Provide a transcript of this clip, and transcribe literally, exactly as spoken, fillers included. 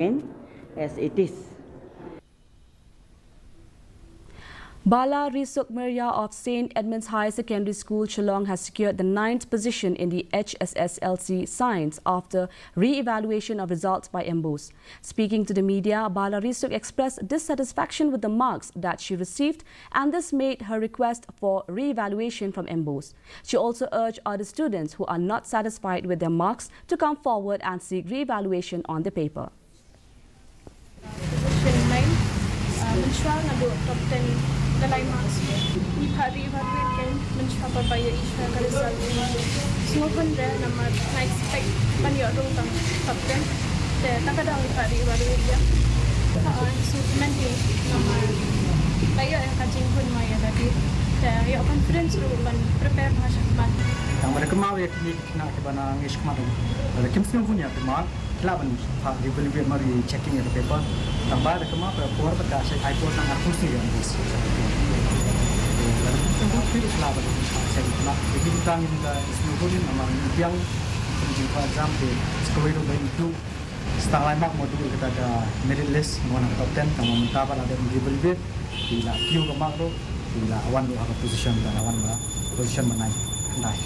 as it is. Bala Risuk Miria of Saint Edmund's Higher Secondary School, Shillong, has secured the ninth position in the H S S L C Science after re-evaluation of results by MBOSE. Speaking to the media, Bala Risuk expressed dissatisfaction with the marks that she received, and this made her request for re-evaluation from MBOSE. She also urged other students who are not satisfied with their marks to come forward and seek re-evaluation on the paper. Position nine, uh, mynshuwa nga duk top ten da lai marks. Ngi phah re-evaluate kein mynshuwa ba ïohi shuwa ka result. Sngewhun re namar nga expect ban ïoh rung tang top ten. Te ta ka daw ngi phah re-evaluate ïa. Phah ong sngewthuh mynta namar la ïoh ïa ka jinghun ma ïa lade. Te ïoh confidence ruh ban prepare ma shakhmat. Tang ba da kynmaw ïa kine ki khynnah kiba na ngi shakhmat ruh. Lada kim sngewhun ïa ki mark, ki lah ban phah re-evaluate ma re-checking ïa ka paper. Tang ba da kynmaw ka por ba ka shait ai por tang arphew sngi ïa MBOSE. Lada kim sngewhun ki lah ban phah check ma. Te ki tang ïa ka sngewhun namar ngi biang kum jingkwah exam te sa kawei ruh ba ïoh. Sa tang lai mark mo duk ïa kata ka merit list mo na top ten, tang ba mynta ba la dep re-evaluate. Ki la kiew ka mark ruh, ki la wan ruh ha ka position, tang la wan ba position ba nine, khyndai.